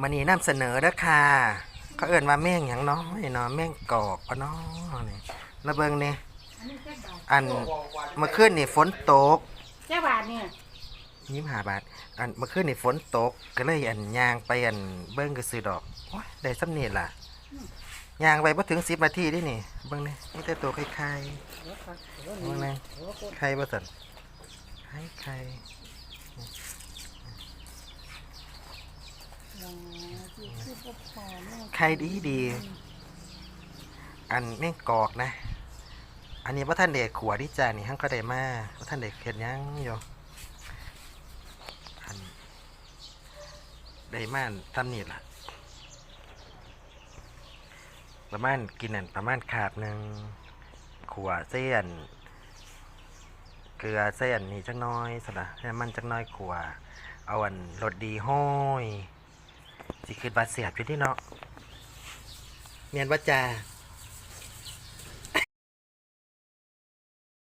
ມື້ນີ້ນຳສະເໜີເດີຄ່ະ ເຂົາເອີ້ນວ່າແມງຫຍັງເນາະ ນີ້ເນາະ ແມງກອກບໍ່ເນາະນີ້ ລະເບິ່ງນີ້ ອັນ ເມື່ອຄືນນີ້ຝົນຕົກ ຈັກບາດນີ້ ຊາວຫ້າບາດ ອັນ ເມື່ອຄືນນີ້ຝົນຕົກ ກໍເລີຍ ອັນ ຍ່າງໄປ ອັນ ເບິ່ງຊື່ໆດອກ ໂອ້ຍ ໄດ້ສ່ຳນີ້ລະ ອືມ ຍ່າງໄປບໍ່ເຖິງສິບນາທີເດ້ນີ້ ເບິ່ງນີ້ ມີແຕ່ໂຕໄຂ່ໆ ເບິ່ງນີ້ ໄຂ່ບໍ່ຊັ້ນ ໄຂ່ ໄຂ່ ໄຂ່ດີດີ ອັນແມງກອກນະ ອັນນີ້ບໍ່ທັນໄດ້ຂົ້ວເດ້ຈ້າ ນີ້ ເຮົາກໍໄດ້ມາ ບໍ່ທັນໄດ້ເຮັດຫຍັງຢູ່ ອັນ ໄດ້ມາສ່ຳນີ້ລະ ປະມານ ກິນອັນ ປະມານຄາບໜຶ່ງ ຂົ້ວໃສ່ອັນ ເກືອໃສ່ອັນນີ້ຈັກໜ້ອຍຊັ້ນນະ ໃສ່ນ້ຳມັນຈັກໜ້ອຍ ຂົ້ວ ເອົາອັນລົດດີໂຮຍ ຊິຄິດວ່າແຊບຢູ່ເດເນາະ ແມ່ນບໍ່ຈ້າ?